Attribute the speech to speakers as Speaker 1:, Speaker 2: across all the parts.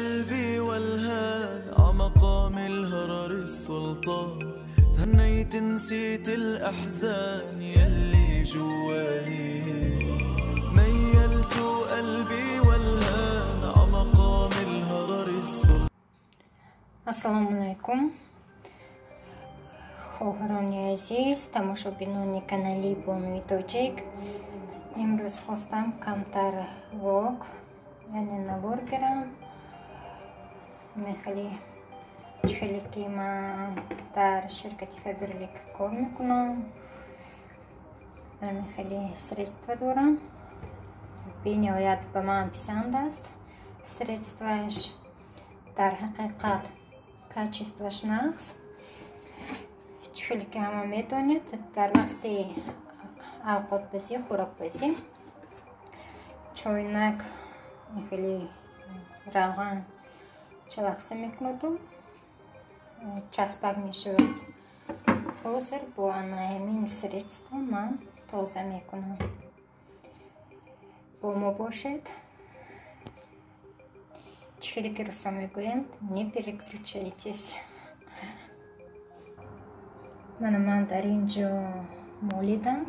Speaker 1: قلبي والهان عمقام الهرر السلطان تهنيت نسيت الأحزان يلي جواني ميلت قلبي والهان عمقام الهرر السلطان.
Speaker 2: Ассалому алайкум, хоҳарони азиз, тамошобинони канали Бонуи Тоҷик. Имрӯз хостам камтар влог, яъне навор гирам. Мехели чихеле ки ман дар ширкати Фаберлик кор мекунам, мехели средства дорам. Бениҳоят ба ман писанд аст средствааш, дар ҳақиқат качестваш нағз. Чихеле ки ҳама медонед, дар вақти авқотпазӣ, хӯрокпазӣ чойнак хеле равған чалақса мекунаду часпак мешавад. Ҳозир бо ана ҳамин средство ман тоза мекунам. Бо мо бошед. Чихеле ки русо мегӯянд, не переключайтесь. Мана ман дар ин ҷо молидам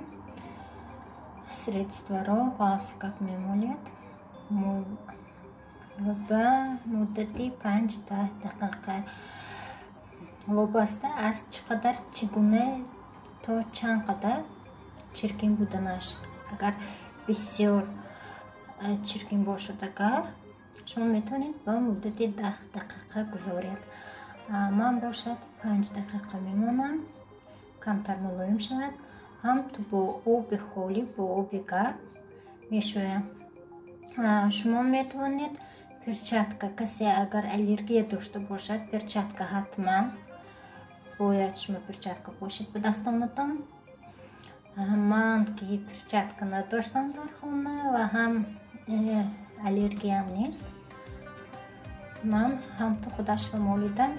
Speaker 2: средстворо, ғафсакак мемолед ба муддати 5-10 дақиқа, вобаста аз чӣ қадар, чӣ гуна, то чанд қадар чиркин буданаш. Агар бисёр чиркин бошад, агар шумо метавонед ба муддати 10 дақиқа гузоред. Ман бошад 5 дақиқа мемонам, камтар мулоим шавад. Ҳам бо оби холӣ, бо оби гарм мешӯям. Шумо метавонед перчатка, касе агар аллергия дошта бошад, перчатка ҳатман бояд шумо перчатка бошед ба дастонатон. Ман ки перчатка надоштам дар хона ва ҳам аллергиям нест, ман ҳамту худашро молидам.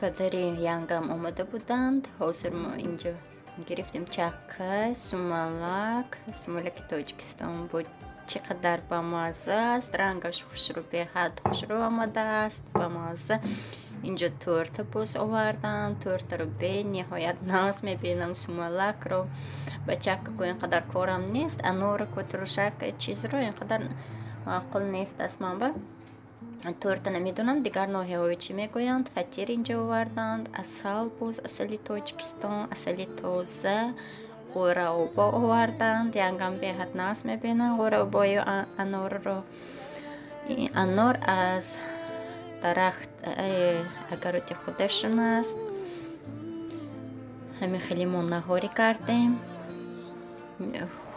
Speaker 3: Падари янгам омада буданд. Ҳозир мо инҷо гирифтем чакка, сумалак. Сумалаки Тоҷикистон буд. Чӣ қадар бамазза аст, рангаш хушрӯ, беҳад хушрӯ омадааст, бамазза. Инҷо торта боз оварданд. Тортаро бениҳоят нағз мебинам, сумалакро. Ба чакка ку ин қадар корам нест, анора ку турушак чизро ин қадар маъқул нест аст ман ба. Торта намедонам, дигар ноҳияҳои чӣ мегӯянд. Фатир инҷо оварданд, асал боз, асали Тоҷикистон, асали тоза, ғӯраобо оварданд. Янгам беҳад нағз мебинам ғӯраобою анорро. Анор аз дарахт агароти худашон аст. Ҳамин хеле мо наҳорӣ кардем.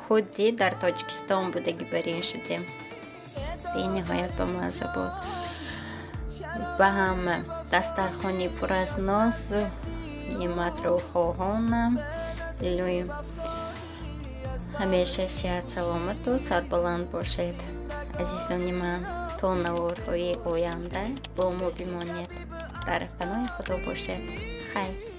Speaker 3: Худи дар Тоҷикистон будаги барин шудем. Бениҳоят бамазза буд. Ба ҳама дастархони пур аз нозу неъматро хоҳонам. Илоҳӣ ҳамеша сиҳат, саломату сарбаланд бошед, азизони ман. То наворҳои оянда бо мо бимонед. Дар паноҳи Худо бошед. Хайр.